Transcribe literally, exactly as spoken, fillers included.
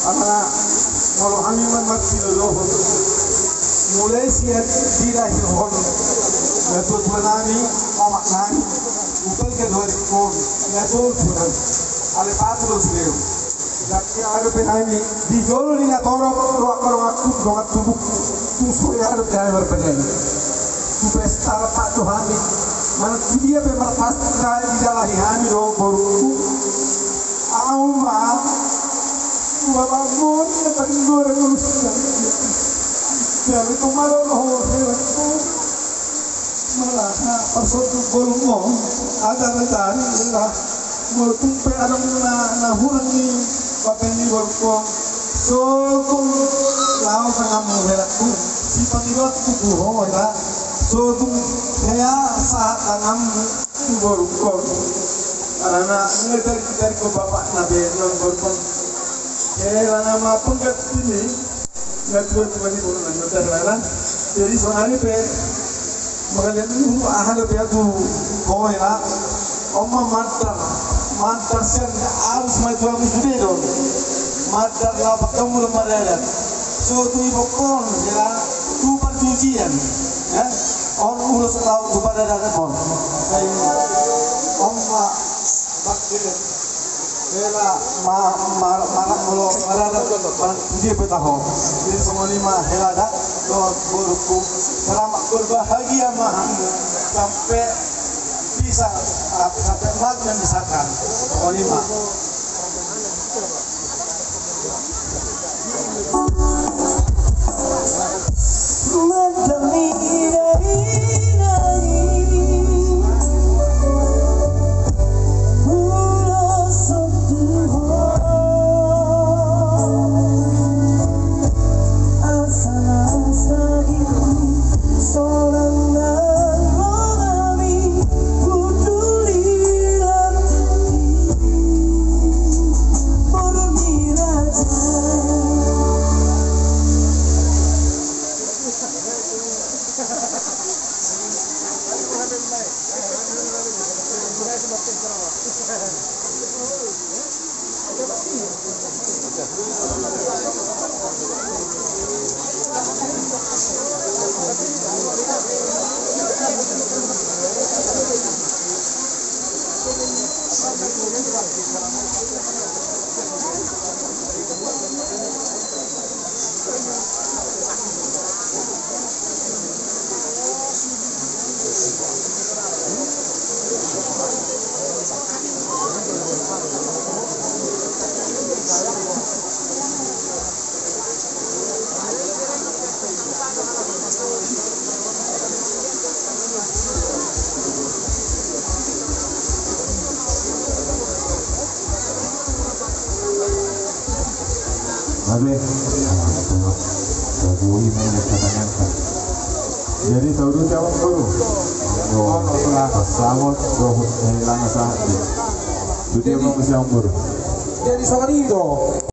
Alana molo hami ma marsidohonon, mulai sian dilahirhon natuatua nami, omak nami, umpal gadoarik on, natuatua nami, ale patu do sude on. Jadi adong pe hami di jolo ni natorop, dohot donganku, dongan tubungku, tung so adong pe hami marpandangi. Tu pesta rap do hami, manang tu dia pe marpesta didalahi hami do borungku. Au ma, tu bapakmu na paling goreng urusan. Jadi tu malo lo ho, hewan tu. Malah na pasotu bolong mo, ada na tadi lah. Molo tung pe adong na, na hurang ni bapen ni borungku. So tung lao tanganmu helakku. Si pangibat kuku ho, ya. So tung hea sahat tanganmu. Borungkon. Alana ngeter-ngeter ko bapak na be non borungkon. Hela nama pengkat ini. Natuatua ni borungkon ngeter lalan. Jadi sonari pe mangaliat dulu aha do be tu koe na. Oma mantar mantar sian arus ma tu amu sude do. Mantar lapak kamu do maradat. So tu ibokon hela tu parjujian. Ya. On ulos laut tu paradaton on. Sai on ma bakti. Hela ma ma ma molo maradat ma dia pe taho. Jadi songon i ma hela da dohot borungku. Selamat berbahagia ma hamu sampe bisa, ah, sampe mati memisahkan. Songon i ma. Oke. Nah, itu. Gabui main pertanyaan. Jadi, saudara siapa, Guru? Oh, salah. Selamat, doh, eh, lama saat. Jadi, jadi, mau siapa, Guru? Jadi, sama itu.